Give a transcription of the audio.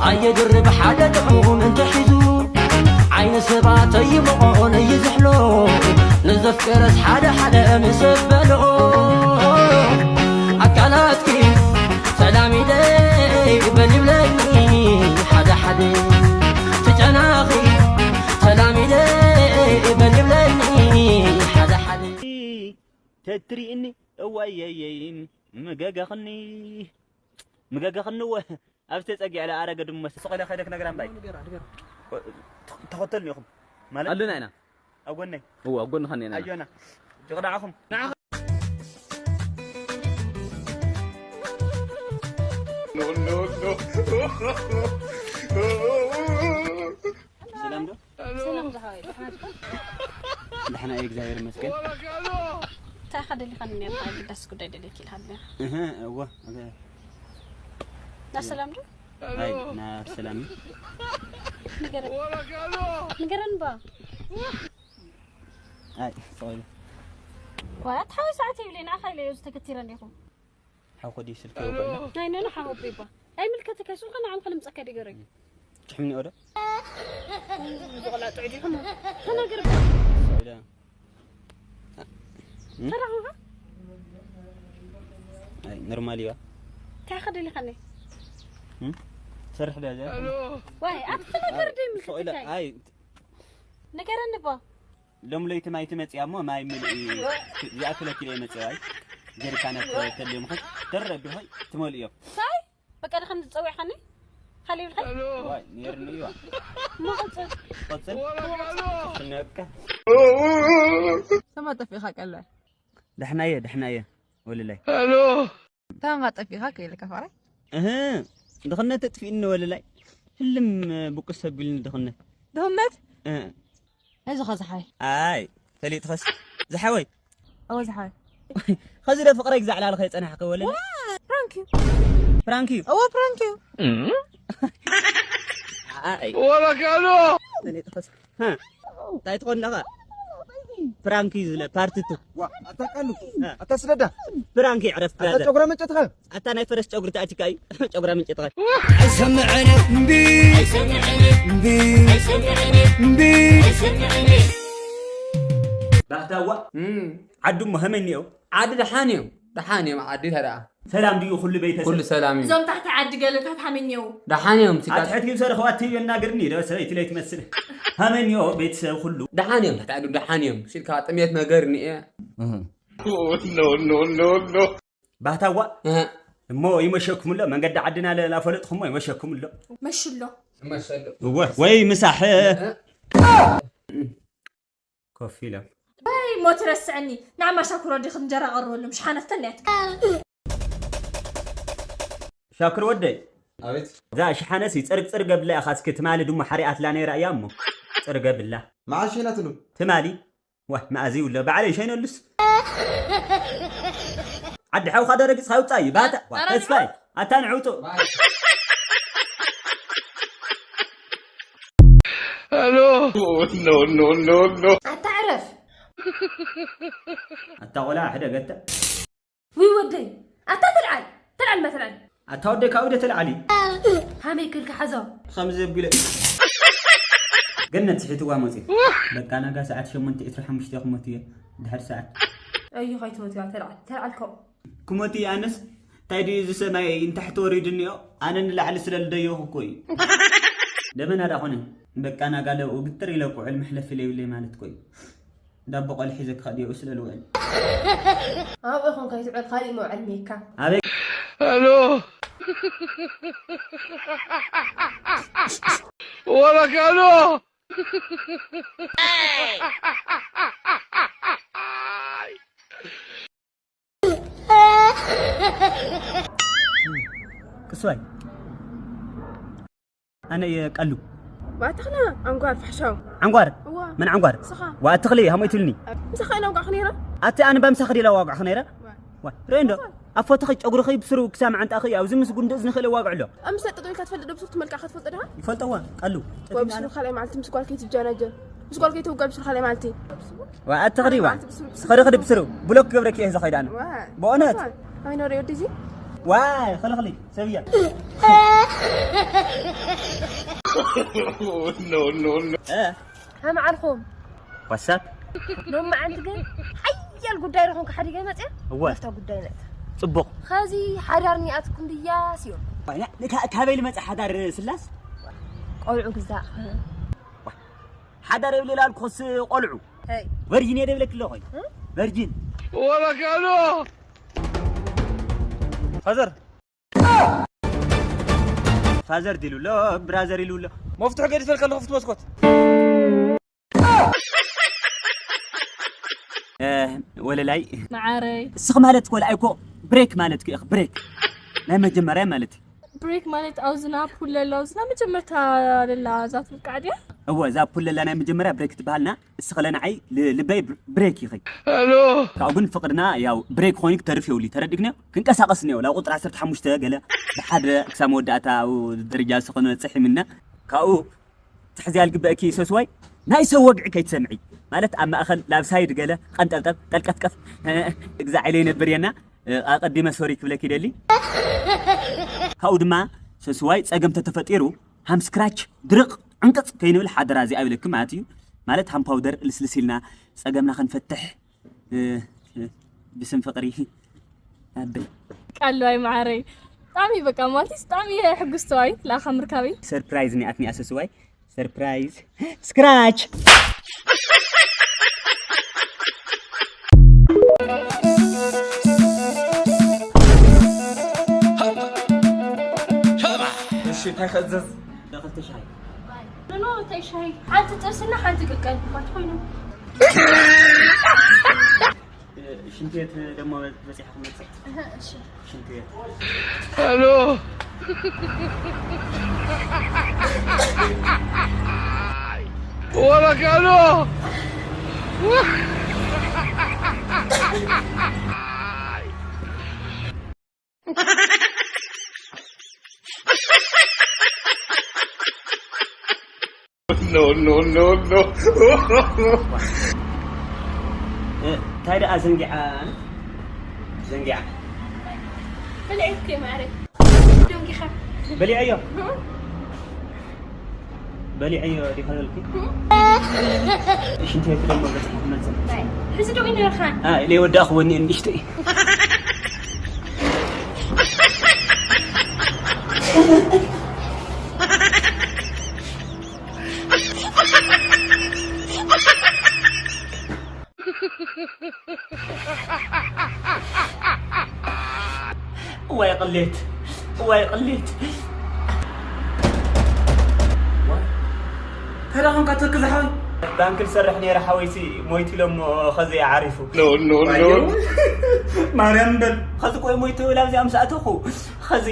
ኣየድርብ ሓደ ጥዑም እንተሒዙ ዓይኒ ሰባት ኣይምቕኦን እዩ ዝሕሎ። ንዘፍቀረስ ሓደ ሓደ ምስ በልኦ ኣካላትኪ ሰላም ኢለ በል ይብለኒ ሓደ ሓደ ትጨናኺ ሰላም ኢለ በል ይብለኒ ሓደ ሓደ ተትሪእኒ እዋየየይን ምገገኽኒ ምገገኽኒ እወ ኣብቲ ተጸጊዐ ለኣረገ ድመስ ስቕ ኢለ ከይደ ክነግራ እምባይ ንገራ ንገራ ተኸተልኒ ኢኹም ማለት ኣለና ኢና ኣብ ጎነይ እወ ኣብ ጎንኻ እኒአና ኢና ኣጆና ጅቕዳዕኹም ሰላም ዶ ሰላም ዝሓወይ፣ ደሓን ደሓን እየ፣ እግዚኣብሔር ይመስገን። እንታይ ኢኻ ደሊኻኒ ነርካ? ግዳስ ጉዳይ ደልየኪ ኢልካ ነርካ። እህ፣ እወ፣ እገ-፣ ናብ ሰላም ዶ? ኣይ፣ ናብ ሰላም እዩ። ንገረኒ። ንገረኒ እባ። ኣይ፣ ሶሪ። ዋት ሓዊ ሰዓት ይብለይ፣ ንዓኻ ኢለ እየ ዝተከቲረ እንዲኹ። ሓው ኮዲ ስልኪ ይወበልና። ናይ ነነ ሓው ቢባ። ኣይምልከተካ፣ ሱንከ ንዓም ከልምጸካ ዲገረኝ። ትሕምኒ ኦዶ? ዝቕላዕ ጥዑይ ዲኹም? ተናገር እባ። ኢለ። እም? ተራኹኻ? ኣይ፣ ኖርማል እዩ። እንታይ ኢኻ ደሊኻኒ? እም? ሰርሕ ዶ እዚኣ? ዋይ፣ ኣቲ ተናገር ደይ ምልከተካ? ኣይ። ንገረኒ እባ። ሎም ለይቲ ማይ ትመጽያ እሞ ማይ ምልኢ ዝኣክለኪ ኢለ መጽዋይ ጀሪካናት ተልዮም ኸ ተረቢ ሆይ ትመልእዮ። ሳይ በቃ ድኸም ዝጸውዕኻኒ ካሊ ይብልካ። ዋይ ነርኒ ይዋ። መቐጽል። ቀጽል። ነብካ። ሰማ ጠፊእኻ ቀላይ። ደሕናየ ደሕናየ ወልላይ። ታማ ጠፊኻ ከይልካ ፈራይ እህ ድኽነት እጥፊእኒ ወለላይ ህልም ብቁስ ሰቢልኒ ድኽነት ድኽነት እ እዚ ኸዝሓይ ኣይ ፈሊጥኸስ ዝሓወይ ኣወ ዝሓይ ኸዚ ደ ፍቕረይ ግዛዕ ላልኸ የጸናሕከ ወለላይ ፕራንክ እዩ ፕራንክ እዩ ኣወ ፕራንክ እዩ ኣይ ወለካሎ ፈሊጥኸስ እንታይ ትኾን ኣለኻ? ፕራንክ እዩ ዝለ ፓርት ቱ። ዋ ኣታ ቃሉ ኣታ ስደዳ ፕራንክ ይዕረፍ ኣታ ብራዘር። ጨጉራ መጨትኻ ኣታ ናይ ፈረስ ጨጉሪ ተኣቲካ እዩ ጨጉራ ምንጨትኻ። ኣይሰምዕን እምቢ ኣይሰምዕን እምቢ ኣይሰምዕን እምቢ ኣይሰምዕን። ባሕታዋ ዓዱ እሞ ከመይ እኒኦ? ዓዲ ደሓን እዮም ደሓን እዮም ዓዲ ተደኣ ሰላም ድዩ ኩሉ ቤተሰብ? ኩሉ ሰላም እዩ። እዞም ታሕቲ ዓዲ ገለታት ሃመኛው። ደሓን እዮም ኣብ ሲካት ትሕት ግን ሰረኸዋ ትብዮ እናገርኒ ዶ ሰበይቲ ለይ ትመስል ሃመኛው ቤተሰብ ኩሉ። ደሓን እዮም ታሕቲ ዓዲ ደሓን እዮም። ሲልካ ጥሜት ነገር ንኤ። No, no, no, no. ባህታዋ እህ። እሞ ይመሸኩም ኣሎ መንገዲ ዓድና ለላፈለጥኹሞ ይመሸኩም ኣሎ። መሽሎ። መሸሎ። እወ ወይ ምሳሕ። እህ። ኮፍ ኢሎም። ወይ ሞት ረስዐኒ ንዓማ ሻኩሮ ዲኽ እንጀራ ቀርበሎም ሽሓነፍተን እያ ትብል። ሻኩር ወደይ ኣቤት እዛ ሽሓነሲ ጽርግ ጽርግ ኣብላ ኢኻ እስኪ ትማሊ ድሞ ሓሪኣትላ ነይራ እያ እሞ ጽርግ ኣብላ መዓሽ ኢላትሉ ትማሊ ዋ መኣዚ ይብሎ ባዕለይ ሸይነሉስ ዓዲ ሓውኻ ዶ ረጊጽካ ውጻእ እዩ ባታ ዋ ተስፋይ ኣታ ንዕውጡ ኣታ ዕረፍ ኣታ ቆልዓ ሕደገታ ውይ ወደይ ኣታ ተልዓል ተልዓል መትላል ኣታ ወደይ ካብኡ ዶ ተልዓሊ ሃመይ ክልካ ሓዞ ከምዚ ዘቢለ ገነት ስሒትዋ መፂ በቃ ናጋ ሰዓት ሸሞንተ ዕስራ ሓሙሽተ ክሞት እየ ድሕር ሰዓት ኣዩ ከይትሞት እያ ተልዓል ተልዓል ከው ክሞት እየ ኣነስ እንታይ ድዩ እዚ ሰማይ ንታሕቲ ወሪዱ እኒኦ ኣነ ንላዕሊ ስለ ልደየኹ እኮ እዩ ደመና ዳ ኮነ በቃ ናጋ ለብኡ ግትር ኢለ ኩዕል መሕለፊ ለይብለይ ማለት እኮ እዩ ዳቦ ቆልሒ ዘክኸድዮ ስለ ልውዕል ኣብኡ ኹን ከይትውዕል ካሊእ መውዕል ሜካ ኣበይ ኣሎ ወረካሎ ክስዋይ ኣነ እየ ቀሉ ባትኽና ኣንጓር ፋሕሻው ዓንጓር እዋ መን ዓንጓር ስኻ ዋ ኣትኽሊ ሃሞይ ትልኒ ምሳኻ ኢና ውጋዕክ ነይረ ኣቲ ኣነ በምሳኽ ዲላ ዋጓዕክ ነይረ ዋ ዋ ርእ እንዶ ኣፎትኺ ጨጉርኺ ብስሩ ክሳብ መዓንጣኺ ኣብዚ ምስ ጉንዲ እዝንኺ ኢለ ዋግዕሎ ኣምስተ ጥጦ ኢልካ ትፈልጥ ዶ ብስሩ ትመልካ ክትፈልጥ ድኻ ይፈልጠዋ ቀሉ ዋ ብስሩ ካልኣይ መዓልቲ ምስ ጓልከይ ትጀናጀን ምስ ጓልከይ ተውጋ ብስሩ ካልኣይ መዓልቲ ዋ ኣትኽዲ ዋ ኸደኽዲ ብስሩ ብሎክ ክገብረኪ እየ ዝኸይድ ኣነ ዋ ብእውነት ኣይ ኖሪ ወዲ እዚ ዋይ ኸለኽሊ ሰብያ እ? ከመዓልኩም? ዋትሳፕ? ሎሚ መዓንቲ ግን ሓያል ጉዳይ ረኹም ክሓዲገ መፅያ? እወ። ናፍታ ጉዳይ ነእተ። ፅቡቕ። ኸዚ ሓዳር ኒኣትኩም ድያ ሲዮ? ዋይ፣ ና-፣ ካ-፣ ካበይ ልመፅእ ሓዳር ስላስ? ቆልዑ ግዛእ። ሓዳር የብለይ ላልኩኸስ ቆልዑ። ሄይ። ቨርጂን እየ ደብለኪ ኣለኹ። እ? ቨርጂን። ወበካሎ! ፋዘር። ፋዘር ዲሉ ኣሎ፣ ብራዘር ኢሉ ኣሎ። መፍትሑ ገዲፈልካ ኣለኹ፣ ፍት መስኮት። እ፣ ወለላይ። መዓረይ። እስኺ ማለት እኮ ለኣይ እኮ ብሬክ ማለት እኮ ኢኺ፣ ብሬክ። ናይ መጀመርያ ማለት እዩ። ብሬክ ማለት ኣብዝና ፑል ለላ ኣብዝና መጀመርታ ለላ እዛ ትብቃዕ ድያ? እወ፣ እዛ ፑል ለላ ናይ መጀመርያ ብሬክ ትበሃልና። እስኸ ለንዓይ ል-፣ ልበይ ብር-፣ ብሬክ ኢኺ። ሄሎ። ካብኡ ግን ፍቕርና ያው ብሬክ ኮይኑ ክተርፍ የብሉ፣ ተረዲእክንዮ? ክንቀሳቐስ እኒኦ፣ ላብ ቁፅሪ ዓሰርተ ሓሙሽተ ገለ ብሓደ ክሳብ መወዳእታ ኣብኡ ደረጃ እስኸ ክንበፅሕ ይምነ። ካብኡ ትሕዝያ ልግበእኪ ሰስዋይ፣ ናይ ሰብ ወግዒ ከይትሰምዒ። ማለት ኣብ ማእኸል ላብ ሳይድ ገለ ቐንጠብጠብ፣ ጠልቀፍቀፍ፣ እግዛዕ ኢለ ይነብር የና። ኣቐዲመ ሶሪ ክብለኪ ይደሊ። ካብኡ ድማ ሰስዋይ ጸገም ተተፈጢሩ ሃም ስክራች ድርቕ ዕንቅጽ ከይንብል ሓደራ እዚኣ ይብለኪ ማለት እዩ። ማለት ሃም ፓውደር ልስልስ ኢልና ጸገምና ክንፈትሕ፣ እ፣ እ፣ ብስም ፍቕሪ ኣብል። ቃሉ ኣይ መዓረይ። ብጣዕሚ በቃ ማለት ብጣዕሚ እየ ሕጉስቲ ኣይ ለኣኻ ምርካበይ። ሰርፕራይዝ ኒኣትኒ ኣሰስዋይ። ሰርፕራይዝ። ስክራች። እሺ፣ እንታይ ክእዘዝ? ክልተ ሻሂ። ኖ፣ ኖ፣ እንታይ ሻሂ? ሓንቲ ጥብስና ሓንቲ ቅቀል። ባትኮይኑ። ሽንት ቤት ደሞ በፂሐ ክመፅእ። እሺ። ሽንት ቤት። ሄሎ። ወረቀሎ። No, no, no, no. እንታይ ደኣ ዘንጊዓ? ዘንጊዓ። በሊዐ እኮ ማዕረ። ደንጊኻ። በሊዐዮ? በሊዐዮ ዲኻ በልኪ? ሽንቲ ቤት ደሞ በፂሐ ክመፅእ። ሕዚ ዶ ይነርኻ? አ፣ ኢለ ወዳእኽዎ እኒአ ንእሽተይ። እዋይ ቅሌት፣ እዋይ ቅሌት። ተዳኸምካ ቱርኪ ዝሓወይ? ባንክ ዝሰርሕ ነይረ ሓወይሲ ሞይቱ ኢሎሞ ኸዚ ዓሪፉ። ኖ፣ ኖ፣ ኖ። ማርያም በል። ኸዚ ቆይ ሞይቱ ኢላ ኣብዚኣ ምስ ኣተኹ ኸዚ